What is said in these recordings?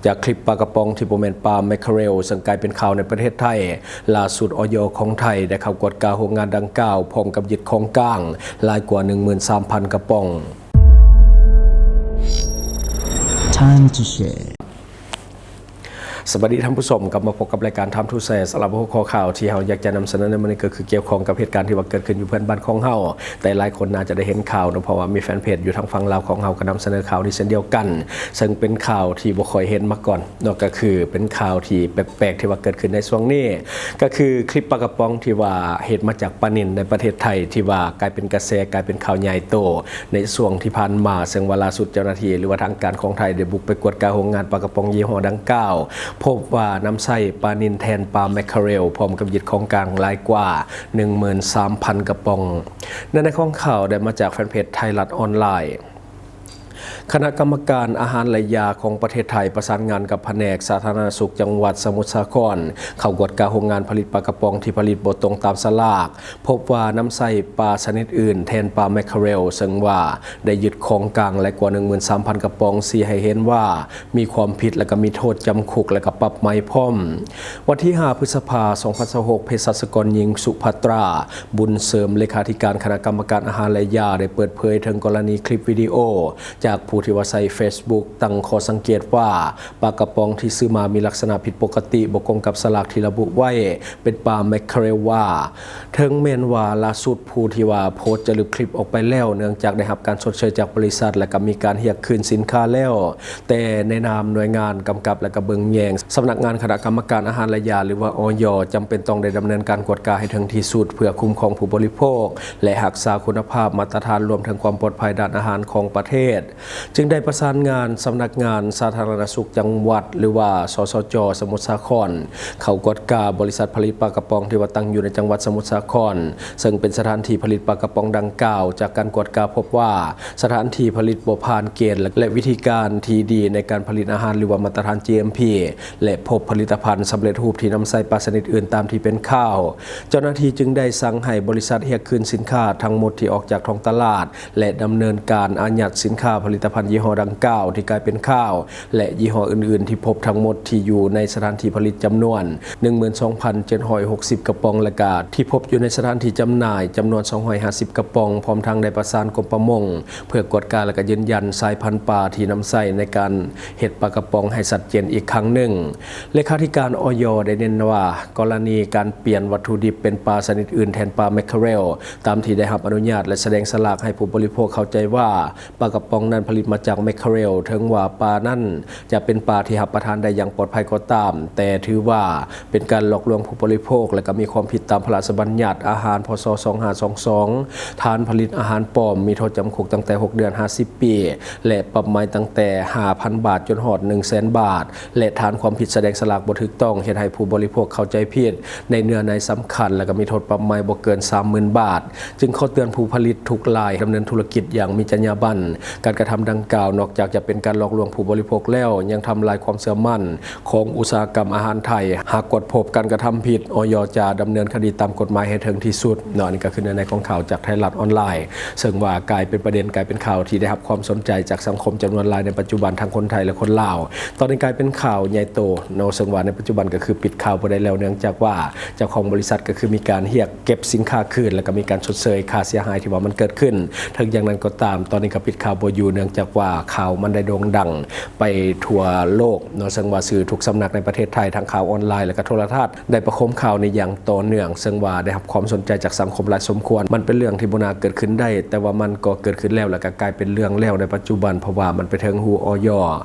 ຈາກຄລິບປາກະປ໋ອງທີ່ບໍ່ແມ່ນປາແມັກເຄີເຣວ ເຊິ່ງກາຍເປັນຂ່າວໃນປະເທດໄທ, ລ່າສຸດ ອອຍ ຂອງໄທໄດ້ເຂົ້າກວດກາໂຮງງານດັ່ງກ່າວ ພ້ອມກັບຍຶດຂອງກາງຫຼາຍກວ່າ ໜຶ່ງໝື່ນສາມພັນກະປ໋ອງ. Time to share. ສະບາຍດີທ່ານຜູ້ຊົມ, ກັບມາພົບກັບລາຍການ Time to Share. ສຳລັບຫົວຂໍ້ຂ່າວທີ່ເຮົາຢາກຈະນຳສະເໜີໃນມື້ນີ້ ກໍຄືກ່ຽວຂ້ອງກັບເຫດການທີ່ວ່າເກີດຂຶ້ນຢູ່ເພື່ອນບ້ານຂອງເຮົາ. ຫຼາຍໆຄົນໜ້າຈະໄດ້ເຫັນຂ່າວເນາະ, ເພາະວ່າມີແຟນເພຈຢູ່ທາງຝັ່ງລາວຂອງເຮົາກໍນຳສະເໜີຂ່າວນີ້ເຊັ່ນດຽວກັນ, ເຊິ່ງເປັນຂ່າວທີ່ບໍ່ຄ່ອຍເຫັນມາກ່ອນເນາະ, ກໍຄືເປັນຂ່າວທີ່ແປກໆ ທີ່ວ່າເກີດຂຶ້ນໃນຊ່ວງນີ້, ກໍຄືຄລິບປາກະປ໋ອງທີ່ວ່າເຮັດມາຈາກປານິນໃນປະເທດໄທ ທີ່ວ່າກາຍເປັນກະແສ, ກາຍເປັນຂ່າວໃຫຍ່ໂຕ ໃນຊ່ວງທີ່ຜ່ານມາ, ເຊິ່ງວ່າລ່າສຸດເຈົ້າໜ້າທີ່ ຫຼືວ່າທາງການຂອງໄທໄດ້ບຸກໄປກວດກາໂຮງງານປາກະປ໋ອງຍີ່ຫໍ້ດັ່ງກ່າວ, ພົບວ່ານຳໃຊ້ປານິນແທນປາແມັກເຄີເຣວ ພ້ອມກັບຍຶດຂອງກາງຫຼາຍກວ່າ ໜຶ່ງໝື່ນສາມພັນກະປ໋ອງ. ເນື້ອໃນຂອງຂ່າວໄດ້ມາຈາກແຟນເພຈໄທລັດອອນລາຍ. ຄະນະກຳມະການອາຫານ ແລະ ຢາຂອງປະເທດໄທ ປະສານງານກັບພະແນກສາທາລະນະສຸກຈັງຫວັດສະໝຸດສາຄອນ ເຂົ້າກວດກາໂຮງງານຜະລິດປາກະປ໋ອງທີ່ຜະລິດບໍ່ຕົງຕາມສະຫຼາກ, ພົບວ່ານຳໃຊ້ປາຊະນິດອື່ນແທນປາແມັກເຄີເຣວ, ເຊິ່ງວ່າໄດ້ຍຶດຂອງກາງຫຼາຍກວ່າ ໜຶ່ງໝື່ນສາມພັນກະປ໋ອງ, ຊີ້ໃຫ້ເຫັນວ່າມີຄວາມຜິດ ແລະ ກໍມີໂທດຈຳຄຸກ ແລະ ກໍປັບໃໝພ້ອມ. ວັນທີຫ້າ ພຶດສະພາ ສອງພັນຊາວຫົກ, ເພສັດຊະກອນຍິງ ສຸພັດຕຣາ ບຸນເສີມ ເລຂາທິການຄະນະກຳມະການອາຫານ ແລະ ຢາ ໄດ້ເປີດເຜີຍເຖິງກໍລະນີຄລິບວິດີໂອ ຈາກຜູ້ທີ່ວ່າໃຊ້ເຟສບຸກ ຕັ້ງຂໍ້ສັງເກດວ່າ ປາກະປ໋ອງທີ່ຊື້ມາມີລັກສະນະຜິດປົກກະຕິ, ບໍ່ກົງກັບສະຫຼາກທີ່ລະບຸໄວ້, ເປັນປາແມັກເຄີເຣວວ່າ. ເຖິງແມ່ນວ່າລ່າສຸດຜູ້ທີ່ວ່າໂພສຈະລຶບຄລິບອອກໄປແລ້ວ ເນື່ອງຈາກໄດ້ຮັບການຊົດເຊີຍຈາກບໍລິສັດ ແລະ ກໍມີການຮຽກຄືນສິນຄ້າແລ້ວ, ແຕ່ໃນນາມໜ່ວຍງານກຳກັບ ແລະ ກໍເບິ່ງແຍງ ສຳນັກງານຄະນະກຳມະການອາຫານ ແລະ ຢາ ຫຼືວ່າ ອອຍ ຈຳເປັນຕ້ອງໄດ້ດຳເນີນການກວດກາໃຫ້ເຖິງທີ່ສຸດ ເພື່ອຄຸ້ມຄອງຜູ້ບໍລິໂພກ ແລະ ຮັກສາຄຸນນະພາບມາດຕະຖານ ລວມເຖິງຄວາມປອດໄພດ້ານອາຫານຂອງປະເທດ. ຈຶ່ງໄດ້ປະສານງານສຳນັກງານສາທາລະນະສຸກຈັງຫວັດ ຫຼືວ່າ ສສຈ ສະໝຸດສາຄອນ ເຂົ້າກວດກາບໍລິສັດຜະລິດປາກະປ໋ອງທີ່ວ່າຕັ້ງຢູ່ໃນຈັງຫວັດສະໝຸດສາຄອນ, ເຊິ່ງເປັນສະຖານທີ່ຜະລິດປາກະປ໋ອງດັ່ງກ່າວ. ຈາກການກວດກາພົບວ່າ ສະຖານທີ່ຜະລິດບໍ່ຜ່ານເກນ ແລະ ວິທີການທີ່ດີໃນການຜະລິດອາຫານ ຫຼືວ່າມາດຕະຖານ ຈີເອັມພີ ແລະ ພົບຜະລິດຕະພັນສຳເລັດຮູບທີ່ນຳໃຊ້ປາຊະນິດອື່ນຕາມທີ່ເປັນຂ່າວ. ເຈົ້າໜ້າທີ່ຈຶ່ງໄດ້ສັ່ງໃຫ້ບໍລິສັດຮຽກຄືນສິນຄ້າທັງໝົດທີ່ອອກຈາກທ້ອງຕະຫຼາດ ແລະ ດຳເນີນການອາຍັດສິນຄ້າຜະລິດຕະພັນຍີ່ຫໍ້ດັ່ງກ່າວທີ່ກາຍເປັນຂ່າວ ແລະ ຍີ່ຫໍ້ອື່ນໆທີ່ພົບທັງໝົດທີ່ຢູ່ໃນສະຖານທີ່ຜະລິດຈຳນວນ ໜຶ່ງໝື່ນສອງພັນເຈັດຮ້ອຍຫົກສິບກະປ໋ອງ ແລະ ກະທີ່ພົບຢູ່ໃນສະຖານທີ່ຈຳໜ່າຍຈຳນວນ ສອງຮ້ອຍຫ້າສິບກະປ໋ອງ, ພ້ອມທັງໄດ້ປະສານກົມປະມົງ ເພື່ອກວດກາ ແລະ ກະຢືນຢັນສາຍພັນປາທີ່ນຳໃຊ້ໃນການເຮັດປາກະປ໋ອງໃຫ້ຊັດເຈນອີກຄັ້ງໜຶ່ງ. ເລຂາທິການ ອອຍ ໄດ້ເນັ້ນວ່າ ກໍລະນີການປ່ຽນວັດຖຸດິບເປັນປາຊະນິດອື່ນແທນປາແມັກເຄີເຣວ ຕາມທີ່ໄດ້ຮັບອະນຸຍາດ ແລະ ສະແດງສະຫຼາກໃຫ້ຜູ້ບໍລິໂພກເຂົ້າໃຈວ່າ ປາກະປ໋ອງນັ້ນຜະລິດມາຈາກແມັກເຄີເຣວ, ເຖິງວ່າປານັ້ນຈະເປັນປາທີ່ຮັບປະທານໄດ້ຢ່າງປອດໄພກໍຕາມ, ແຕ່ຖືວ່າເປັນການຫຼອກລວງຜູ້ບໍລິໂພກ ແລະ ກໍມີຄວາມຜິດຕາມພະລາຊະບັນຍັດອາຫານ ພ.ສ. ສອງຫ້າສອງສອງ ຖານຜະລິດອາຫານປອມ, ມີໂທດຈຳຄຸກຕັ້ງແຕ່ຫົກເດືອນຫາສິບປີ ແລະ ປັບໃໝຕັ້ງແຕ່ຫ້າພັນບາດຈົນຮອດໜຶ່ງແສນບາດ ແລະ ຖານຄວາມຜິດສະແດງສະຫຼາກບໍ່ຖືກຕ້ອງ ເຮັດໃຫ້ຜູ້ບໍລິໂພກເຂົ້າໃຈຜິດໃນເນື້ອໃນສຳຄັນ ແລະ ກໍມີໂທດປັບໃໝບໍ່ເກີນສາມໝື່ນບາດ. ຈຶ່ງຂໍເຕືອນຜູ້ຜະລິດທຸກລາຍດຳເນີນທຸລະກິດຢ່າງມີຈັນຍາບັນ. ການກະທຳດັ່ງກ່າວນອກຈາກຈະເປັນການຫຼອກລວງຜູ້ບໍລິໂພກແລ້ວ ຍັງທຳລາຍຄວາມເຊື່ອໝັ້ນຂອງອຸດສາຫະກຳອາຫານໄທ. ຫາກກວດພົບການກະທຳຜິດ, ອອຍ ຈະດຳເນີນຄະດີຕາມກົດໝາຍໃຫ້ເຖິງທີ່ສຸດເນາະ. ອັນນີ້ກໍຄືເນື້ອໃນຂອງຂ່າວຈາກໄທລັດອອນລາຍ ເຊິ່ງວ່າກາຍເປັນປະເດັນ, ກາຍເປັນຂ່າວທີ່ໄດ້ຮັບຄວາມສົນໃຈຈາກສັງຄົມຈຳນວນຫຼາຍໃນປັດຈຸບັນ ທັງຄົນໄທ ແລະ ຄົນລາວ. ຕອນນີ້ກາຍເປັນຂ່າວໃຫຍ່ໂຕເນາະ, ເຊິ່ງວ່າໃນປັດຈຸບັນກໍຄືປິດຂ່າວບໍ່ໄດ້ແລ້ວ ເນື່ອງຈາກວ່າ ເຈົ້າຂອງບໍລິສັດກໍຄືມີການຮຽກເກັບສິນຄ້າຄືນ ແລ້ວກໍມີການຊົດເຊີຍຄ່າເສຍຫາຍທີ່ວ່າມັນເກີດຂຶ້ນ. ເຖິງຢ່າງນັ້ນກໍຕາມ, ຕອນນີ້ກໍປິດຂ່າວບໍ່ຢູ່ ເນື່ອງຈາກວ່າຂ່າວມັນໄດ້ໂດ່ງດັງໄປທົ່ວໂລກເນາະ, ເຊິ່ງວ່າສື່ທຸກສຳນັກໃນປະເທດໄທ ທັງຂ່າວອອນລາຍ ແລ້ວກໍໂທລະທັດ ໄດ້ປະໂຄມຂ່າວນີ້ຢ່າງຕໍ່ເນື່ອງ, ເຊິ່ງວ່າໄດ້ຮັບຄວາມສົນໃຈຈາກສັງຄົມຫຼາຍສົມຄວນ. ມັນເປັນເລື່ອງທີ່ບໍ່ໜ້າເກີດຂຶ້ນໄດ້, ແຕ່ວ່າມັນກໍເກີດຂຶ້ນແລ້ວ ແລ້ວກໍກາຍເປັນເລື່ອງແລ້ວໃນປັດຈຸບັນ, ເພາະວ່າມັນໄປເຖິງຫູ ອອຍ.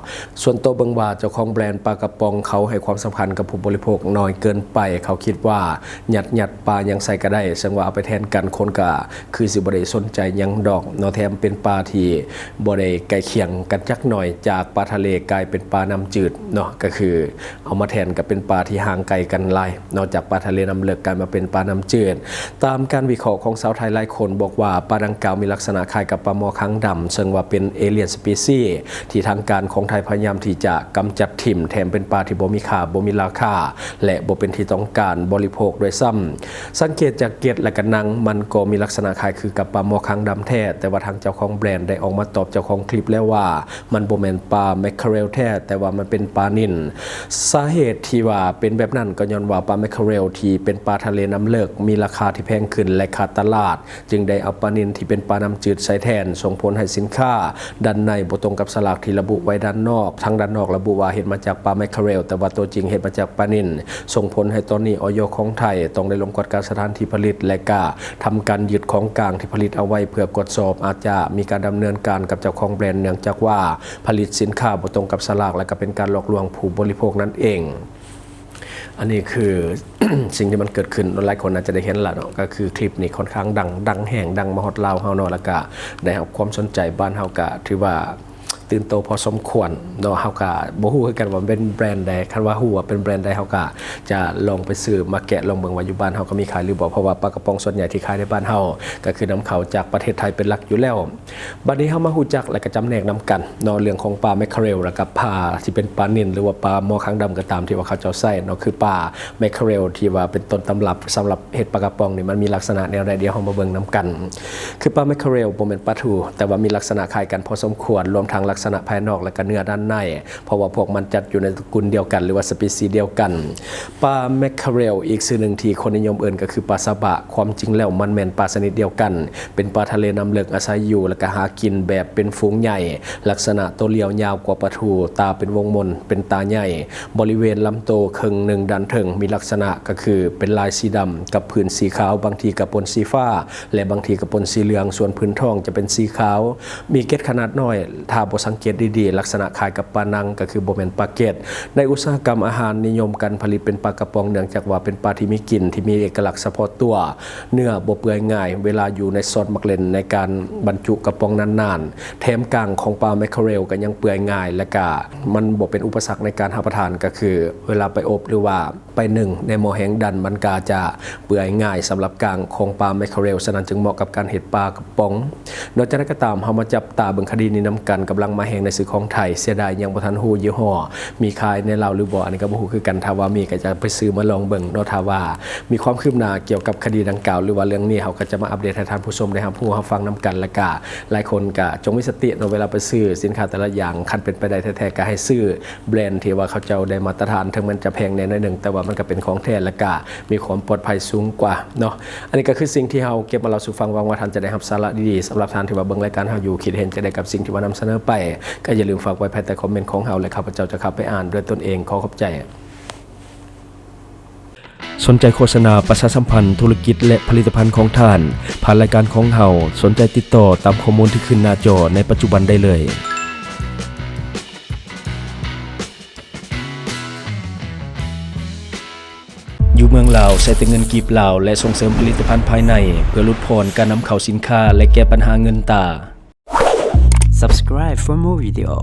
ສ່ວນໂຕເບິ່ງວ່າເຈົ້າຂອງແບຣນປາກະປ໋ອງເຂົາໃຫ້ຄວາມສຳຄັນກັບຜູ້ບໍລິໂພກໜ້ອຍເກີນໄປ, ເຂົາຄິດວ່າຍັດໆປາຫຍັງໃສ່ກໍໄດ້, ເຊິ່ງວ່າເອົາໄປແທນກັນ ຄົນກໍຄືຊິບໍ່ໄດ້ສົນໃຈຫຍັງດອກເນາະ, ແຖມເປັນປາທີ່ບໍ່ໄດ້ໃກ້ຄຽງກັນຈັກໜ້ອຍ, ຈາກປາທະເລກາຍເປັນປານ້ຳຈືດເນາະ, ກໍຄືເອົາມາແທນກໍເປັນປາທີ່ຫ່າງໄກກັນຫຼາຍ. ນອກຈາກປາທະເລນ້ຳເລິກ ກາຍມາເປັນປານ້ຳຈືດ. ຕາມການວິເຄາະຂອງຊາວໄທຫຼາຍຄົນບອກວ່າ ປາດັ່ງກ່າວມີລັກສະນະຄ້າຍກັບປາໝໍ້ຄາງດຳ, ເຊິ່ງວ່າເປັນ alien species ທີ່ທາງການຂອງໄທພະຍາຍາມທີ່ຈະກຳຈັດຖິ້ມ, ແຖມເປັນປາທີ່ບໍ່ມີຄ່າ, ບໍ່ມີລາຄາ ແລະ ບໍ່ເປັນທີ່ຕ້ອງການບໍລິໂພກດ້ວຍຊ້ຳ. ສັງເກດຈາກເກັດ ແລະ ກະໜັງ, ມັນກໍມີລັກສະນະຄ້າຍຄືກັບປາໝໍ້ຄາງດຳແທ້, ແຕ່ວ່າທາງເຈົ້າຂອງແບຣນໄດ້ອອກມາຕອບເຈົ້າ ຂອງຄລິບແລ້ວວ່າ ມັນບໍ່ແມ່ນປາແມັກເຄີເຣວແທ້, ແຕ່ວ່າມັນເປັນປານິນ. ສາເຫດທີ່ວ່າເປັນແບບນັ້ນກໍຍ້ອນວ່າປາແມັກເຄີເຣວທີ່ເປັນປາທະເລນ້ຳເລິກ ມີລາຄາທີ່ແພງຂຶ້ນ ແລະ ຂາດຕະຫຼາດ, ຈຶ່ງໄດ້ເອົາປານິນທີ່ເປັນປານ້ຳຈືດໃສ່ແທນ, ສົ່ງຜົນໃຫ້ສິນຄ້າດ້ານໃນບໍ່ຕົງກັບສະຫຼາກທີ່ລະບຸໄວ້ດ້ານນອກ. ທາງດ້ານນອກລະບຸວ່າເຮັດມາຈາກປາແມັກເຄີເຣວ, ແຕ່ວ່າຕົວຈິງເຮັດມາຈາກປານິນ. ສົ່ງຜົນໃຫ້ຕອນນີ້ ອອຍ ຂອງໄທຕ້ອງໄດ້ລົງກວດກາສະຖານທີ່ຜະລິດ ແລະ ກະທຳການຍຶດຂອງກາງທີ່ຜະລິດເອົາໄວ້ເພື່ອກວດສອບ, ອາດຈະມີການດຳເນີນການກັບເຈົ້າຂອງແບຣນ ເນື່ອງຈາກວ່າຜະລິດສິນຄ້າບໍ່ຕົງກັບສະຫຼາກ ແລະ ກະເປັນການຫຼອກລວງຜູ້ບໍລິໂພກນັ້ນເອງ. ອັນນີ້ຄື ສິ່ງທີ່ມັນເກີດຂຶ້ນ, ຫຼາຍຄົນອາດຈະໄດ້ເຫັນລະເນາະ, ກໍຄືຄລິບນີ້ຄ່ອນຂ້າງດັງ, ດັງແຮງ, ດັງມາຮອດລາວເຮົາເນາະ, ແລ້ວກະໄດ້ຮັບຄວາມສົນໃຈ. ບ້ານເຮົາກະຖືວ່າ ຕື່ນໂຕພໍສົມຄວນເນາະ. ເຮົາກະບໍ່ຮູ້ຄືກັນວ່າເປັນແບຣນໃດ, ຄັນວ່າຮູ້ວ່າເປັນແບຣນໃດ ເຮົາກະຈະລອງໄປຊື້ມາແກະລອງເບິ່ງວ່າຢູ່ບ້ານເຮົາກໍມີຂາຍຫຼືບໍ່, ເພາະວ່າປາກະປ໋ອງສ່ວນໃຫຍ່ທີ່ຂາຍໃນບ້ານເຮົາກໍຄືນຳເຂົ້າຈາກປະເທດໄທເປັນຫຼັກຢູ່ແລ້ວ. ບັດນີ້ເຮົາມາຮູ້ຈັກ ແລະ ກະຈຳແນກນຳກັນເນາະ ເລື່ອງຂອງປາແມັກເຄີເຣວ ແລະ ກະປາທີ່ເປັນປານິນ ຫຼືວ່າປາໝໍຄາງດຳກໍຕາມທີ່ວ່າເຂົາເຈົ້າໃຊ້ເນາະ, ຄືປາແມັກເຄີເຣວທີ່ວ່າເປັນຕົ້ນຕຳລັບສຳລັບເຮັດປາກະປ໋ອງນີ້ ມັນມີລັກສະນະແນວໃດ? ດຽວເຮົາມາເບິ່ງນຳກັນ. ຄືປາແມັກເຄີເຣວບໍ່ແມ່ນປາທູ, ແຕ່ວ່າມີລັກສະນະຄ້າຍກັນພໍສົມຄວນ, ລວມທັງລັກສະນະພາຍນອກ ແລະ ກະເນື້ອດ້ານໃນ, ເພາະວ່າພວກມັນຈັດຢູ່ໃນຕະກຸນດຽວກັນ ຫຼືວ່າສະປີຊີດຽວກັນ. ປາແມັກເຄີເຣວ ອີກຊື່ໜຶ່ງທີ່ຄົນນິຍົມເອີ້ນກໍຄືປາຊາບະ, ຄວາມຈິງແລ້ວມັນແມ່ນປາຊະນິດດຽວກັນ, ເປັນປາທະເລນ້ຳເລິກ ອາໄສຢູ່ ແລະ ກະຫາກິນແບບເປັນຝູງໃຫຍ່. ລັກສະນະໂຕລຽວຍາວກວ່າປາທູ, ຕາເປັນວົງມົນ, ເປັນຕາໃຫຍ່. ບໍລິເວນລຳໂຕເຄິ່ງໜຶ່ງດ້ານເທິງ ມີລັກສະນະກໍຄືເປັນລາຍສີດຳກັບຜືນສີຂາວ, ບາງທີກໍປົນສີຟ້າ ແລະ ບາງທີກໍປົນສີເຫຼືອງ, ສ່ວນຜືນທ້ອງຈະເປັນສີຂາວ, ມີເກັດຂະໜາດນ້ອຍ. ຖ້າບໍ່ສັງເກດດີໆ ລັກສະນະຄ້າຍກັບປານັງ, ກໍຄືບໍ່ແມ່ນປາເກັດ. ໃນອຸດສາຫະກຳອາຫານນິຍົມການຜະລິດເປັນປາກະປ໋ອງ, ເນື່ອງຈາກວ່າເປັນປາທີ່ມີກິ່ນ, ທີ່ມີເອກະລັກສະເພາະຕົວ, ເນື້ອບໍ່ເປື່ອຍງ່າຍເວລາຢູ່ໃນຊອດໝາກເຫຼັ່ນໃນການບັນຈຸກະປ໋ອງນານໆ. ແຖມກາງຂອງປາແມັກເຄີເຣວກໍຍັງເປື່ອຍງ່າຍ ແລະ ກະມັນບໍ່ເປັນອຸປະສັກໃນການຮັບປະທານ, ກໍຄືເວລາໄປອົບ ຫຼືວ່າ ໄປໜຶ້ງໃນໝໍ້ແຮງດັນ, ມັນກະຈະເປື່ອຍງ່າຍສຳລັບກາງຂອງປາແມັກເຄີເຣວ, ສະນັ້ນຈຶ່ງເໝາະກັບການເຮັດປາກະປ໋ອງ. ນອກຈາກນັ້ນກໍຕາມ, ເຮົາມາຈັບຕາເບິ່ງຄະດີນີ້ນຳກັນ, ກຳລັງມາແຮງໃນຊື່ຂອງໄທ. ເສຍດາຍຍັງບໍ່ທັນຮູ້ຍີ່ຫໍ້ ມີຂາຍໃນລາວຫຼືບໍ່, ອັນນີ້ກໍບໍ່ຮູ້ຄືກັນ. ຖ້າວ່າມີກໍຈະໄປຊື້ມາລອງເບິ່ງເນາະ. ຖ້າວ່າມີຄວາມຄືບໜ້າກ່ຽວກັບຄະດີດັ່ງກ່າວ ຫຼືວ່າເລື່ອງນີ້, ເຮົາກໍຈະມາອັບເດດໃຫ້ທ່ານຜູ້ຊົມໄດ້ຮັບຮູ້ຮັບຟັງນຳກັນ. ແລ້ວກະຫຼາຍຄົນກະຈົ່ງມີສະຕິເນາະ, ເວລາໄປຊື້ສິນຄ້າແຕ່ລະຢ່າງ, ຄັນເປັນໄປໄດ້ແທ້ໆ ກໍໃຫ້ຊື້ ແບຣນທີ່ວ່າເຂົາເຈົ້າໄດ້ມາດຕະຖານ, ເຖິງແມ່ນຈະແພງແດ່ໜ້ອຍໜຶ່ງ, ແຕ່ວ່າມັນກໍເປັນຂອງແທ້ ແລະ ກະມີຄວາມປອດໄພສູງກວ່າເນາະ. ອັນນີ້ກໍຄືສິ່ງທີ່ເຮົາເກັບມາເລົ່າສູ່ຟັງ, ຫວັງວ່າທ່ານຈະໄດ້ຮັບສາລະດີໆ. ສຳລັບທ່ານທີ່ວ່າເບິ່ງລາຍການເຮົາຢູ່, ຄິດເຫັນຈັ່ງໃດກັບສິ່ງທີ່ວ່ານຳສະເໜີໄປ, ກໍຢ່າລືມຝາກໄວ້ພາຍໃຕ້ຄອມເມັນຂອງເຮົາ ແລະ ຂ້າພະເຈົ້າຈະເຂົ້າໄປອ່ານດ້ວຍຕົນເອງ. ຂໍຂອບໃຈ. ສົນໃຈໂຄສະນາປະຊາສຳພັນທຸລະກິດ ແລະ ຜະລິດຕະພັນຂອງທ່ານ ຜ່ານລາຍການຂອງເຮົາ, ສົນໃຈຕິດຕໍ່ຕາມຂໍ້ມູນທີ່ຂຶ້ນໜ້າຈໍໃນປັດຈຸບັນໄດ້ເລີຍ. ຢູ່ເມືອງລາວ ໃຊ້ແຕ່ເງິນກີບລາວ ແລະ ສົ່ງເສີມຜະລິດຕະພັນພາຍໃນ ເພື່ອຫຼຸດຜ່ອນການນຳເຂົ້າສິນຄ້າ ແລະ ແກ້ບັນຫາເງິນຕາ. Subscribe for more video.